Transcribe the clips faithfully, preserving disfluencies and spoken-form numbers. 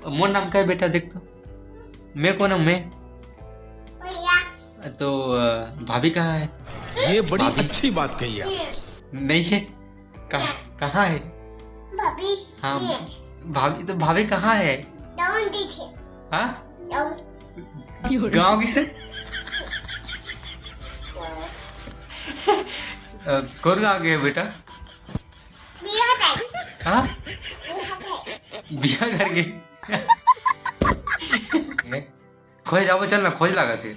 मोर नाम का है बेटा, देख तो। मैं कौन हूँ, मैं? भैया। तो, अ, भाभी कहाँ है? ये बड़ी भाभी। अच्छी बात कही आप। नहीं है। कहाँ, कहाँ है? भाभी। हाँ, ये। भाभी, तो भाभी कहाँ है? गाँव दिखे। हाँ? गाँव। गाँव किसे? अ, कौन गाँव के है बेटा? बिहार है। हाँ? बिहार है। बिहार करके। खोज जाबो, चल ना, खोज लागत हे।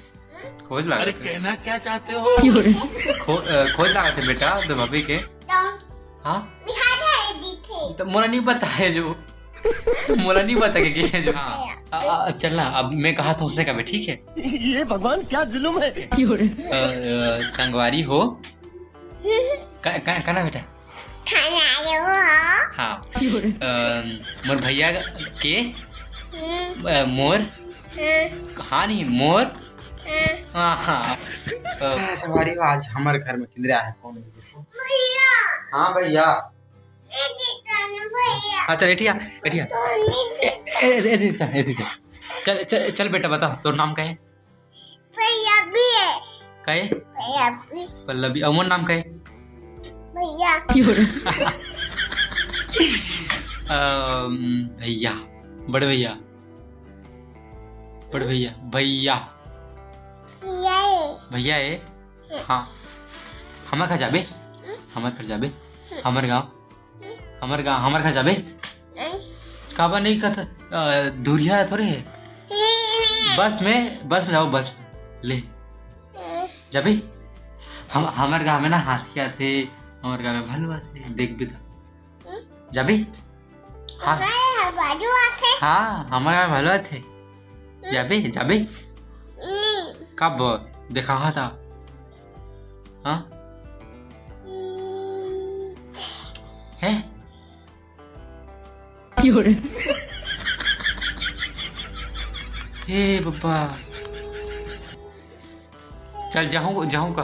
खोज लागत हे। कहना क्या चाहते हो? खो-, अ, खोज लागत हे बेटा, तो भाभी के। गाँव। हाँ? बिहार है, दिखे। तो मोला नहीं पता है जो। मोला नहीं पता के, के है जो। हाँ। अ, अ, चल ना, अब मैं कहा था उसने कहा, ठीक है? ये भगवान क्या जुल्म है। अ, अ, संगवारी हो। का, का, का ना बेटा? खाना आयो हो। हाँ। अ, मोर भैया के। हम्म। अ, मोर। हम्म। हाँ नहीं, मोर। हम्म। हाँ, हाँ। अ, संगवारी हो, आज हमर घर में किंदरा है, कौन है देखो? भैया। हाँ भैया। ये देखो ना भैया। हाँ, चल, एठिया, एठिया। तो नहीं ए, ए, ए, ए, चल, ए, चल। चल, चल, चल बेटा, बता, तोर नाम का है? पल्लवी है। का है? पल्लवी। पल्लवी। अउ मोर नाम का है? भैया। अम, भैया, बड़े भैया, बड़े भैया, भैया। भैया है। भैया है? हाँ। हमर घर जाबे? हम्म। हमर घर जाबे? हमर गाँव? हमर गा-, हमर घर जाबे? नहीं। काबर नहीं कहत? अ, दूरिहा थोड़े है। नहीं, नहीं। बस में, बस में जाओ, बस में। ले। नहीं। जाबे? हम, हमर गाँव में ना हाथी आथे, हमर गाँव में भालू आथे, देखबे त। हम्म। जाबे? हाँ। हाँ, बाजू आथे। हाँ, हमर गाँव में भालू आथे। हम्म। जाबे, जाबे? नहीं। कब? देखा हा था। हाँ? हम्म। है? हे बब्बा। चल, जाहूँ, जाहूँ का?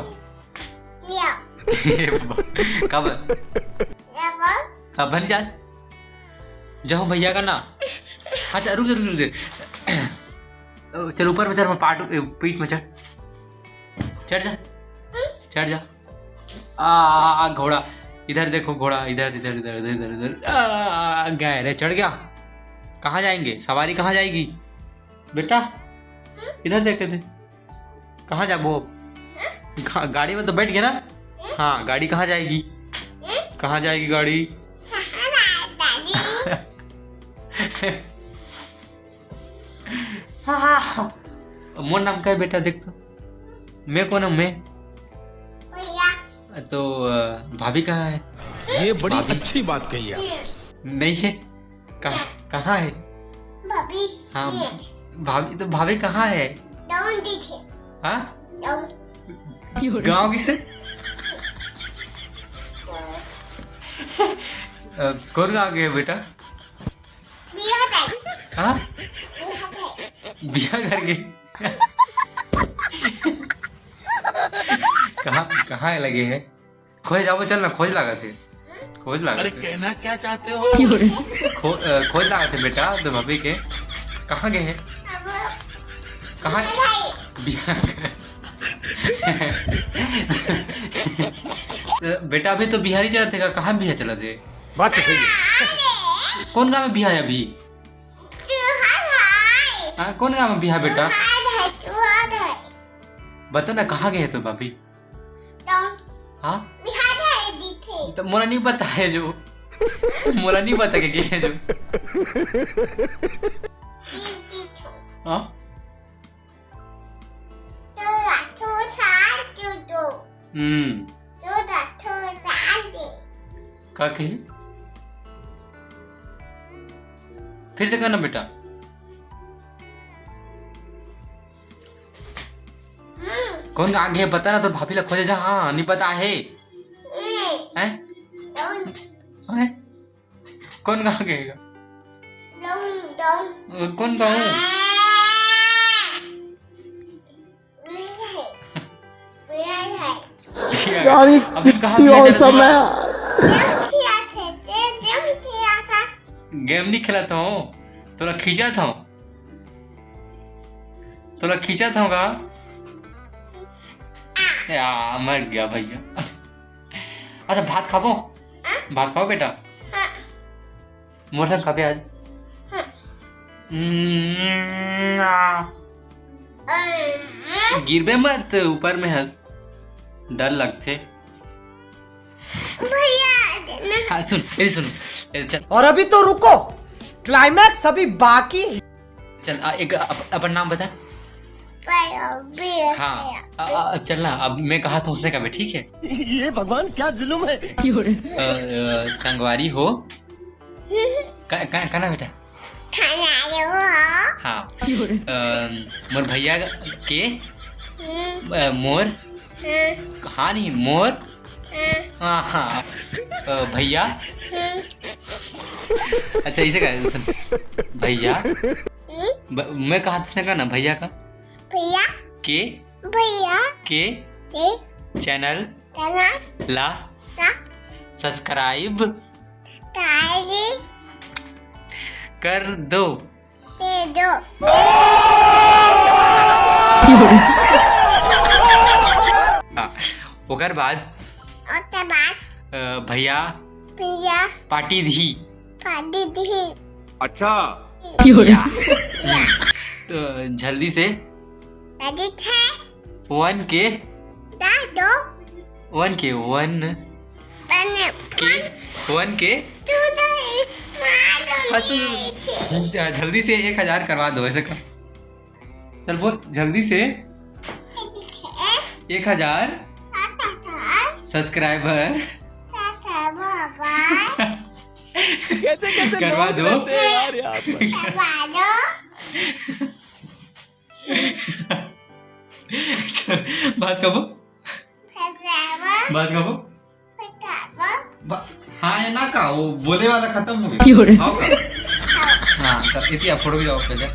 या। हे बब्बा, कब? या बोल। कब बन जास? जाहूँ भैया का ना। अच्छा, रुक जा, रुक जा, रुक जा। चल, ऊपर में चढ़, मैं पाट, पीठ में चढ़। चढ़ जा, चढ़ जा। आ, घोड़ा, इधर देखो घोड़ा, इधर, इधर, इधर, इधर, इधर, इधर। आ, गए रे, चढ़ गया। कहाँ जाएंगे? सवारी कहाँ जाएगी बेटा? इधर देख के दे। कहाँ जाबो? गा-, गाड़ी में तो बैठ गए ना? हाँ, गाड़ी कहाँ जाएगी? कहाँ जाएगी गाड़ी? हाँ, हाँ, हाँ। मोर नाम का है बेटा, देख तो। मैं कौन हूँ, मैं? भैया। तो, अ, भाभी कहाँ है? ये बड़ी भाभी। अच्छी बात कही आप। नहीं है। कहाँ, कहाँ है? भाभी। हाँ, ये। भाभी, तो भाभी कहाँ है? गाँव दिखे। हाँ? गाँव। गाँव किसे? अ, कौन गाँव के है बेटा? बिहार है। हाँ? बिहार है। बिहार करके। कहाँ, कहाँ लगे है? खोज जाबो, चल ना, खोज लागत हे। खोज लागत हे। कहना क्या चाहते हो? खो-, अ, खोज लागत हे बेटा, तो भाभी के। कहाँ गए हैं? कहाँ? बिहार। बेटा, अभी तो बिहारी चलत हे का? कहाँ बिहार चलत हे? बात तो सही है। कौन गाँव में बिहार है अभी? हाँ, कौन गाँव में बिहार बेटा? बता ना, कहाँ गए तो भाभी? हाँ? तो मोला नहीं पता है जो। मोला नहीं पता के गए है जो। हाँ? हम्म। का कही? फिर से कहना बेटा। कौन आगे है बता ना, तो भाभी ला खोजे जा। हाँ, नहीं पता है। हैं? हैं? कौन गाँव गएगा? कौन गाँव? यार, अभी कहाँ कितनी गया औसम है। गेम नहीं खेला तो। तोला खींचत हव, तोला खींचत हव का? या, मर गया भैया। अच्छा, भात खाबो? भात खाओ बेटा। मोर संग खाबे आज। हम्म, आ। गिरबे मत, ऊपर में हस, डर लगथे। भैया, हाँ, सुन, ए, सुन, ए, चल। और अभी तो रुको, climax अभी बाकी है। चल, आ, एक अप-, अपन नाम बता। हाँ, आ, आ, अब चल ना, अब मैं कहा था उसने कहा, ठीक है? ये भगवान, क्या जुल्म है। अ, अ, संगवारी हो। का, का, का नाम बेटा? संगवारी हो। हाँ। अ, मोर भैया के, हम्म। अ, मोर, हम्म। हाँ नहीं, मोर, हम्म। हाँ, हाँ। अ, भैया। हम्म। अच्छा, इसे कहा, सुन। भैया। हम्म। ब-, मैं कहा, इसने कहा ना, भैया का। भैया। के। भैया। के। के। Channel। Channel। ला। ला। Subscribe। Subscribe। कर दो। दे दो। हाँ, ओकर बाद ओकर बाद अ, भैया भैया party दिही। Party दिही। अच्छा। या। तो जल्दी से जल्दी से। One K। दस दो। One K, one। One K। One K। तू तो इस मार दो हाँ, सुन, सुन, सुन। जल्दी से एक हजार करवा दो, ऐसे कर। चल बोल, जल्दी से एक हजार subscriber कैसे कैसे करवा लोग दो। रहते हैं यार यहाँ पर। करवा दो। अच्छा, बात कबो? बात कबो? बा-, हाँ, ये ना का, वो बोले वाला खत्म हो गया। क्यों रे? हाँ का? हाँ, तो इतनी आप फोटो भी जाओ पहले।